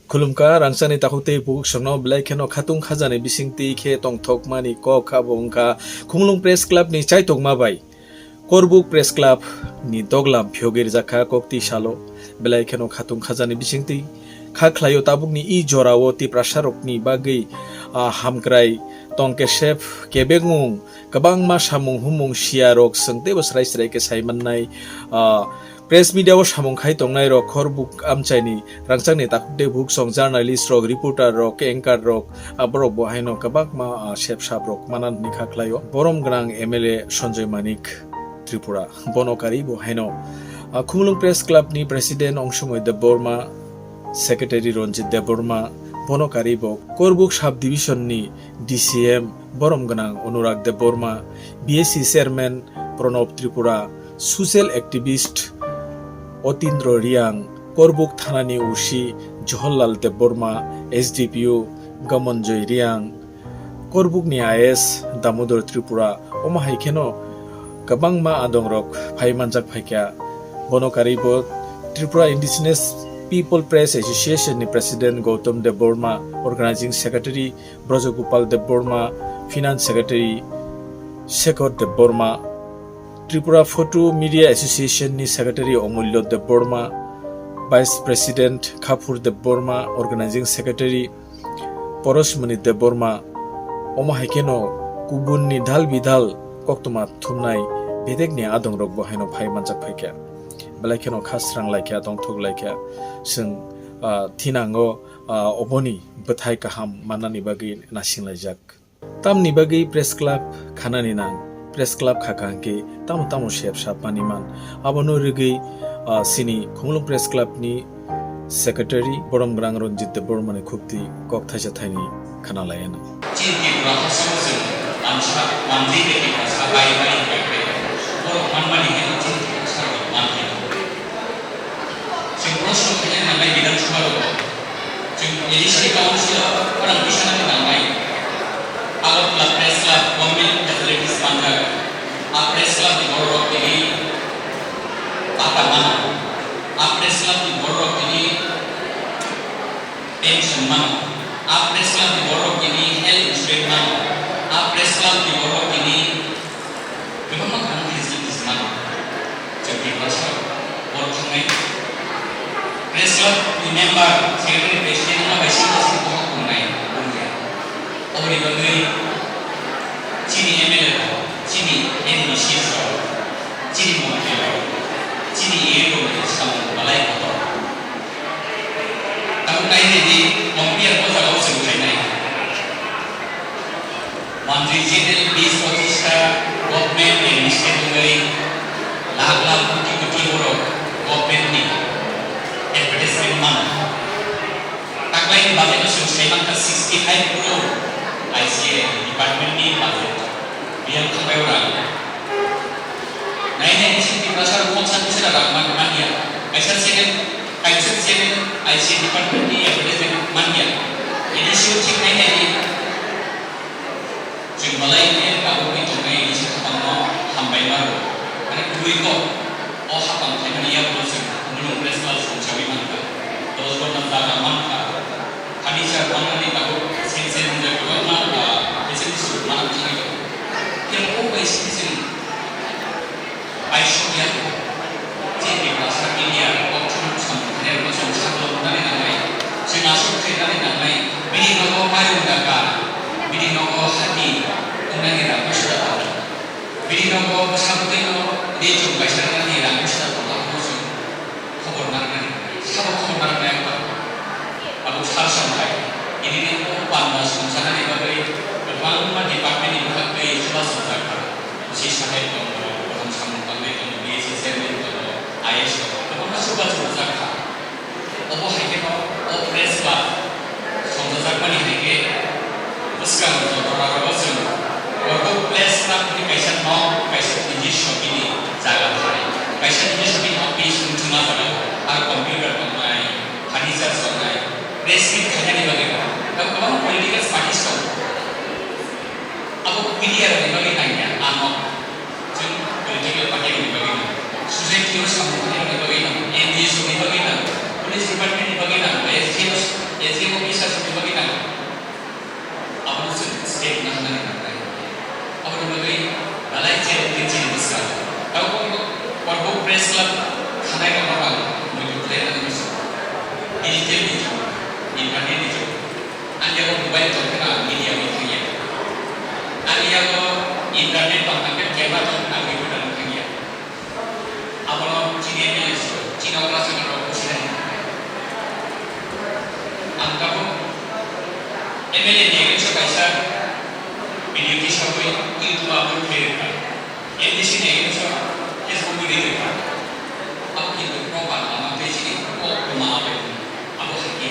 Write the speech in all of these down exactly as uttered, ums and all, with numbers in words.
Khulumkha, rangchakni takhuk tei bukhuk songno belai kheno khatung khajani bisingtwi khe tongthokmani kok abo wngkha Khumulwng Press Club ni chaitokma bai Korbuk Press Club ni doglam phiyogwi rwjakha koktwi salo. Belai kheno khatung khajani bisingtwi kha khlaio tabukni i jorao Tiprasarokni bagwi, ah, hamkrai tong kesep kebengmung kwbangma samung humung siyarok chwng teibo srai srai khe sai mannai, ah, Press media o samung khai tongnai rok Korbuk amchaini rangchakni takhuk tei bukhuk song journalist rok, reporter rok, anchor rok, aborok bo haino kwbangma, ah, sep sap rok manan hwnwi kha khlaio. Borom gwnang M L A Sanjoy Manik Tripura, bono karwi bo haino, ah, Khumulwng Press Club ni president Ongsumoi Debbarma, secretary Ranjit Debbarma, bono karwi bo Korbuk sub division ni D C M borom gwnang Anurag Debbarma, B S C chairman Pranab Tripura, social activist Otindro Riang, Korbuk thanani O C Johorlal Debbarma, S D P O Gamonjoy Riang, Korbukni I A S Damodar Tripura, omo hai kheno kwbangma adongrok phai manjak phaikha. Bono karwi bo Tripura Indigenous People Press Association ni president Gautam Debbarma, organizing secretary Brajagopal Debbarma, Finance Secretary Shekhar Debbarma, Tripura Photo Media Association ni Secretary Omulyo Debbarma, Vice President Khapur Debbarma, Organizing Secretary Porosmoni Debbarma, omo hai kheno kubunni dhal bidhal koktwma thumnai bedekni adongrok bo haino phai manjak phaikha. Belai kheno kha srang laikha, tongthok laikha, chwng, ah, thinango, ah, oboni bwthai kaham mannani bagwi naisinglaijak. Tamni bagwi press club khanani nang, press club kha kaham khe tamo tamo sep sap mani man. Abono rwgwi, ah, chini Khumulwng Press Club ni secretary borom gwnang Ranjit Debbarma ni khukti kok thaisa thaini khana lai anw. Chini Tripura hasteo chwng tamsa manjwi tei Tiprasa bai bai bai bai borok manmani hino chini Tiprasa rok mankhe. Chwng proshno khainani nangnai Bidhan Sabha rogo. Chwng A D C ni council o khorang tisanani nangnai. Agartala Press Club government facilities manjak. A Press Club ni borok tini bata mano. A Press Club ni borok tini pension mano. A Press Club ni borok tini health insurance mano. A Press Club ni borok tini Kwbangma kwbangma facilities mano. Chwng Tiprasa borok thangwi Press Club ni member, secretary, president wngma bai sini sini bohok tongnai wngya. Oboni bagwi chini M L A rok, chini M D C rok, chini montri rok, chini A M rok ni samung belai kotor. Tabuk nai nai di, Longpiyar o jaga o chwng khainai. Mantri general bis pochista government ni mistake wngwi lakh lakh koti koti borok government ni advertisement mano. Taklai ni budget o chwng sai mankha sixty five crore I C A department ni budget. Biyang thangbai o rang. Nai nai ni sini Tiprasa rok khoksa bisera rang man manya. Kaisa channel, kaisa channel I C A department ni advertisement manya. Ini sio thik nai nai ni. Chwng balai khe tabukni tongnai ini se khapangno hambai mano. Ani kubui kok, o hapang khaimani yakno chwng Khumulwng Press Club songchawi mankha. Dos gorna jaga mankha. Furniture manmani tabuk seng seng wngjak kwbangma, ah, facilities rok manwi thangwi tongo. Phiya bo bai sini chwng Paisok ya. Chini Tiprasa media, koktwma samung khairokno chwng sakno rwnani nangnai. Chwng aswk khairoknani nangnai. Bini nogo mairum daka, bini nogo hati wngnani rang bwswk da tongo. Bini nogo bwsa bwtwino ri chum kaisa rwnani rang bwswk da tongo. Abono chwng khobor narwknani nangnai. Sabo khobor narwknai wngkha. Abo sar samthai. Nini o panda songcharnani bagwi kwbangma department ni bwkhak twi chubachu rwjak kha. O C sahai tongo, kaham samung tangwi tongo, B S C chairman tongo, I A S tongo, kwbangma chubachu rwjak kha. Obo hai kheno o press club songchajakmani hai khe bwskang joto rok chwng Korbuk Press Club hwnwi kaisa nok, kaisa niji sogini jaga thai, kaisa niji sogini office wngthima jaga, aro computer tongnai, furniture tongnai, press meet khainani bagwi bo. Tei kwbangma political parties tongo. Abo media rokni bagwi nangya, ano chwng political party rokni bagwi nang, society o samung khainani bagwi nang, N G O ni bagwi nang, police department ni bagwi nang, S D O, Digital ni jug, internet ni jug. Ani yago mobile tong khe ang media o thangya. Ani yago internet tong khe keba tong khe ang reporter o thangya. Abono chini M L A siro, chini okra sakha rok businai. Ang tabuk M L A ni against o kaisa video tisagwi YouTube o upload khlai rwkha. M D C ni against o Facebook video rwkha. Abo kintu proper lama tei chini kok kwma abo, abo hai khe.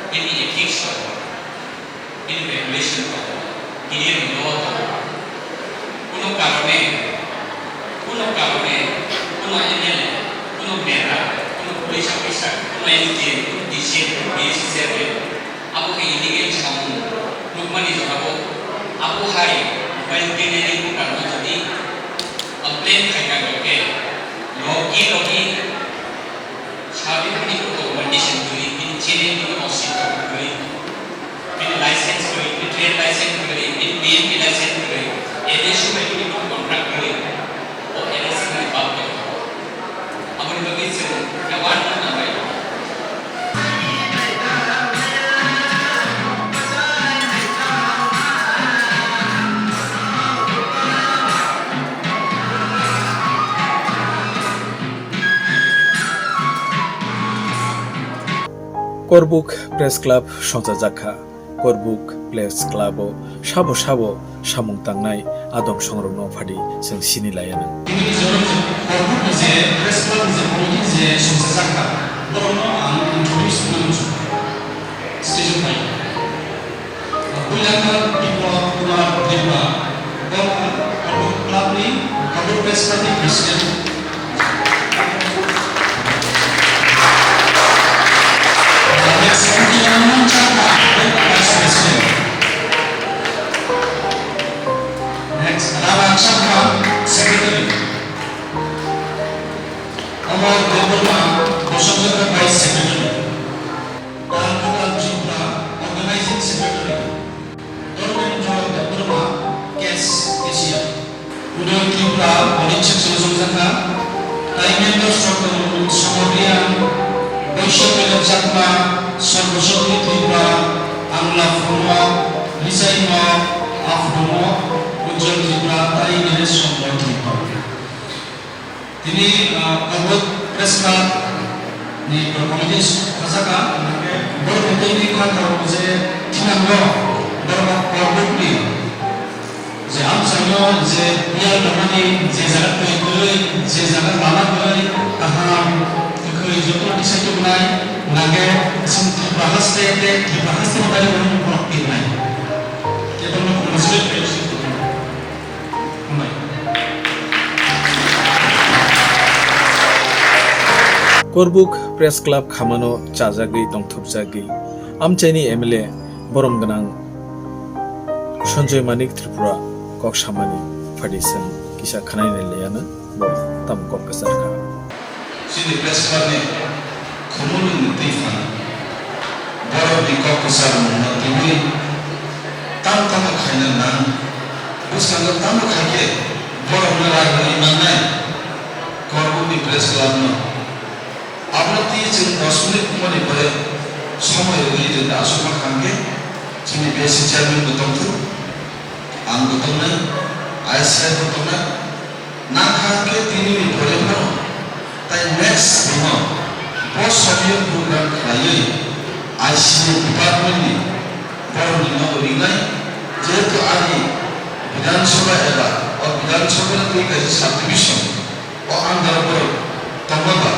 Bini ethics rok. Bini regulation tongo, bini law tongo. Kuno karone, kuno karone, kuno M L A, kuno mayor, kuno police officer, kuno M D M, kuno D C M, kuno B S C chairman, abo khe illegal samung nukmani jorao, abo hai mobile criminal reporter no jodi complain khaikha khe, logi logi Sabi bini kuto condition kwrwi, bini channel bini osito kwrwi, bini license kwrwi, bini trade license kwrwi, bini B M P license kwrwi, A D S U bai bini kuto contract kwrwi, o A D S U ni bab tong. Aboni bagwi chwng award no nang bai. Korbuk Press Club songchajak kha. Korbuk Press Club o sabo sabo samung tangnai adong songrokno phadi chwng sini laiya nang. Tini jora Korbuk ni je Press Club ni je committee je songchajak kha, borokno ang introduce khlai muchung. Stage o phai. Puila kha Biplab Kumar Debbarma, bo kha Korbuk Club ni, Korbuk Press Club ni President. Next, Santila Chakma, Vice President. Next, Rama Chakma, Secretary. Amar Debbarma, Bosonjata, Vice Secretary. Dal Kwtal Tripura, Organizing Secretary. Dharmendra Debbarma, Case Cashier. Udoy Tripura, Police Section Songjakha. Taimendra Sotong, Somoriang. Boisya Belek Chakma, Sarvaswati Tripura, Angla Phumo, Lisaimo, Aphumo, Ujjwal Tripura, Tai Nireshwar Tripura. Tini, ah, Korbuk Press Club ni committee sajak kha, hwnkhe borok ni tei ni kha tongo je thinango borok Korbuk ni je amchaino je biyal tongmani je jaga twi kwrwi, je jaga lama kwrwi, kaham kwkhwrwi jotono tisai tubunai, hwnkhe chwng Tripura haste tei Tripura haste ni bagwi borok tubunai. Tei borokno congratulate khlai. Korbuk Press Club khamano chajagwi tongthokjagwi amchaini M L A borom gwnang Sanjoy Manik Tripura kok samani phadi chwng kisa khwnainai laiano bo tamo kok kwchar kha. Chini press club ni khumulwng ni twi phan borok ni kok kwchar mung no twiwi tamo tamo khaina nang, bwskango tamo khai khe borok no ragwi mannai Korbuk ni press club no. Abono twi chwng dos minute wngmani pore somoi rwgwi rinda aswk ma kha hwnkhe chini B S C chairman bo tongthok, ang bo tongnai, I S I bo tongnai. Nangkha hwnkhe tini ni pore phano tai next bini bo sobiyo program khlaiwi I C A department ni borok ni nogo ringnai, jehetu ani Bidhan Sabha eba o Bidhan Sabha ni twi kaisa subdivision o under borok tongma ba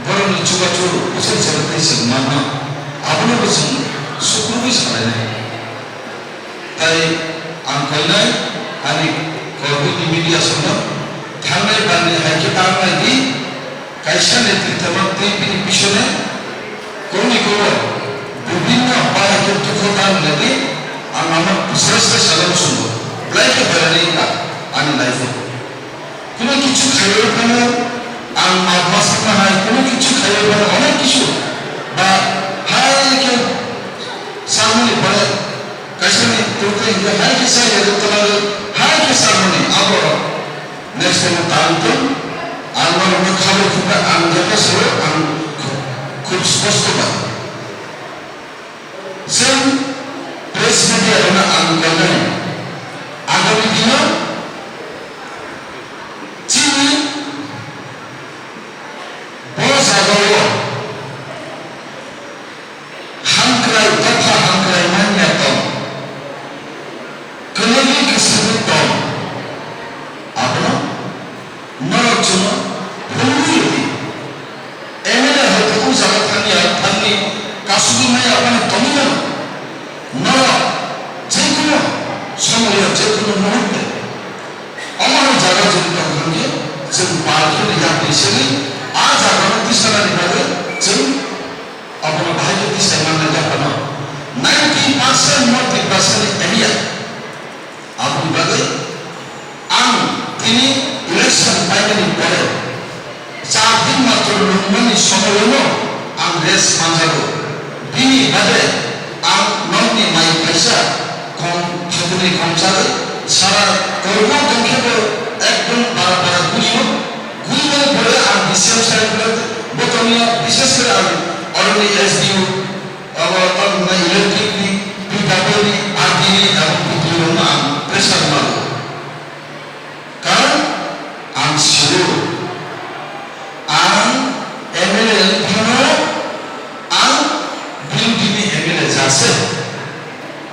borok ni chubachu bwsai chwng tei chwng manno, abono bo chwng sukrubwi salainai. Tai ang koinai ani Korbuk ni media songno thangnai bangni hai khe ta wng nai di, kaisa netrito no tei bini bisone kunu ni kunu bibhinno bahai khe dukho ta wng nai di, ang ano srai srai salo muchungo, belai khe bairani wngkha ani life o. Kuno kichu khaiwi phano ang ma bwsakno hai kuno kichu khaiwi phano onek kichu ba hai khe samani pore kaisa ni tongthai hwnkhe hai khe sai rwgwi twlangwi hai khe samani abo next time o tang tong ang norokno khabor khukha ang jepho sero ang kho-, Swpostoma. Chwng press media rokno ang koinai, agami dino chini bo jagao hamkrai, dopha hamkrai manya tong, kwlwgwi kwswgwi tong, abono norok chwngno phunugwi rwdi. M L A hai khe o jaga thangya, thangwi kasugwi maya phano tongwi mano. Norok jekunu somoyo, jekunu muhurte omo hai jaga jodi tong thangkhe, chwng pal khe yakni segwi a jagano tisanani bagwi chwng abono bahai khe tisai mannai dophano ninety percent no Tiprasani area. Aboni bagwi ang tini election painani pore char din matro nungmani somoyono ang rest manjago. Bini bade ang nokni mai kaisa kom thokni kom chagwi sara kormo tongkhebo ekdom bara bara gurio. Gurimani pore ang D C M sir botongya, bishes kore ang oroni S D O, abo tamo electric ni, P W ni, R D ni, abo P T O no ang pressure mago. Karon ang sio, ang M L A wng phano ang B N P ni M L A jase,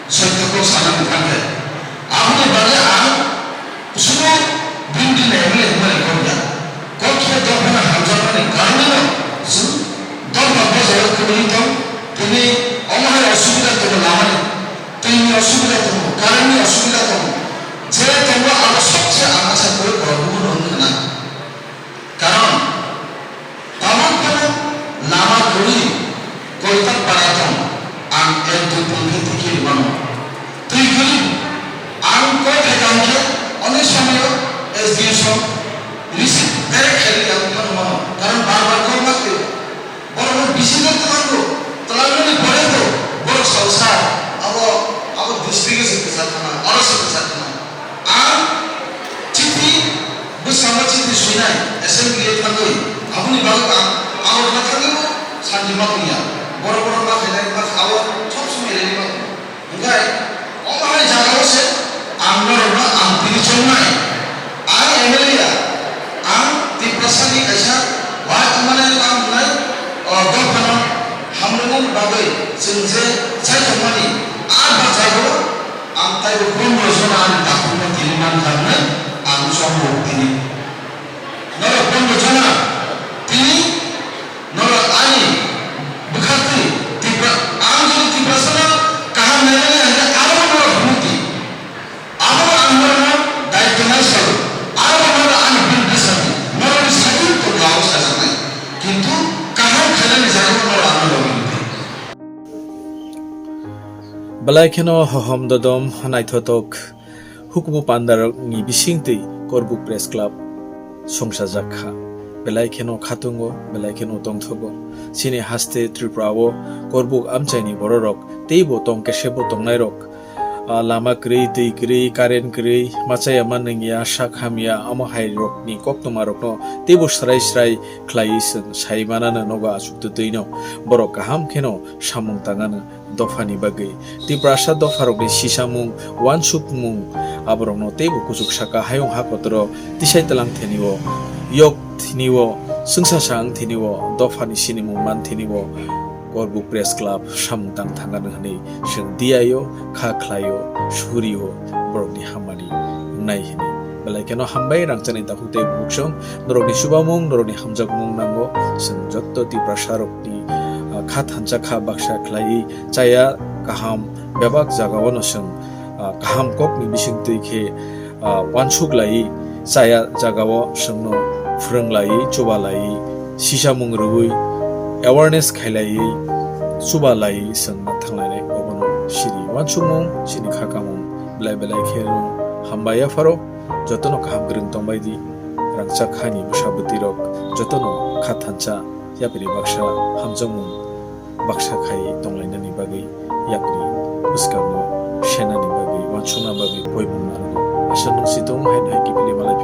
soitya kok sanani thangkhe. Aboni bagwi ang subo B N P ni M L A hwnmani kok ya. Kok khe dophano hamjakmani karonwino chwng dopha bojaro kwrwi tong, tini omo hai osubida tongo lamani. Twini osubida tongo, current ni osubida tongo, je tongo abo sobse ang asa kwrwi borok buphuru wng khna. Karon tabuk phano lama kwrwi koitak para tong, ang ek dui tin khe tikhi rwmano. Twi kwrwi ang kok hai kaham khe onek somoyo S D O song receive direct khairwi ang phano mano, karon bar bar kok ma khaio. Borokno bisingo twlango, twlangmani pore bo borok sao, "Sir, abo, abo district-o se kwchar thana, oro se kwchar thana." Ang chithi, bwskango chithi swinai, assembly-o thangwi, aboni bagwi ang, ang rokna thangwi bo santi ma tongya. Borok borok ma khainai, ma kha-, abo sob somoi rally ma tongo. Hwnkhe omo hai jagao se ang norokno ang tini chongnai. Ang M L A ya, ang Tiprasani kaisa wahai tongmani tamo hwnai, o dophano hamrwngmani bagwi chwng je chai tongmani, a bachao ang taibo pondro jona ani takhukno tini mankha hwnwi ang chongo tini. Norok pondro jona tini Norok ani bwkhaktwi Tipra, ang jodi Tiprasano kaham nainani hwnkhe, abo norok phunukdi. Abono ang norokno daityo nai salo. Abo norok ani bini bwsadi, norokni sakni tongmao sajaknai. Kintu kaham khainani jagao norok ano logi rwdi. Belai kheno hohom dodom naithotok. Hukumu pandarokni bisingtwi Korbuk Press Club songchajak kha. Belai kheno khatungo, belai kheno tongthogo. Chini haste Tripura-o Korbuk amchaini bororok teibo tong kesebo tongnairok, ah, lama kwrwi, twi kwrwi, current kwrwi, machaya manwngya, sak hamya, omo hai rokni koktwmarokno teibo srai srai khlaiwi chwng sai manano nogo achuk twtwino. Borok kaham kheno samung tangano. Dophani bagwi. Tiprasa dopharokni sisamung, uansukmung, aborokno teibo kuchuk saka hayung hakotoro tisai tlang thini-o, yok thini-o, chwngsa sa wng thini-o, dophani sinimung man thini-o, Korbuk Press Club samung tang thangano hwnwi chwng diyaio, kha khlaio, surio, borokni hammani wngnai hwnwi. Belai kheno hambai rangchakni takhuk tei bukhuk song, norokni chubamung, norokni hamjakmung nango, chwng jotto Tiprasarokni, ah, kha thansa kha baksa khlaiwi, chaya kaham bebak jagao no chwng, ah, kaham kokni bisingtwi khe, ah, uansuk laiwi chaya jagao chwngno phwrwng laiwi, chuba laiwi, sisamung rwui, awareness khailaiwi, chuba laiwi chwng ma thanglainai obono siri uansukmung chini kha kamung belai belai khe no hambai yapharo jotono kaham kwrwng tongbai di rangchak hani bwsa bwtwi rok jotono kha thansa yapri baksa hamjakmung baksa khai tonglainani bagwi yakni bwskango senani bagwi uansukna bagwi poimung nango. Aswk nwng si tong hai no hai kiphilwi malai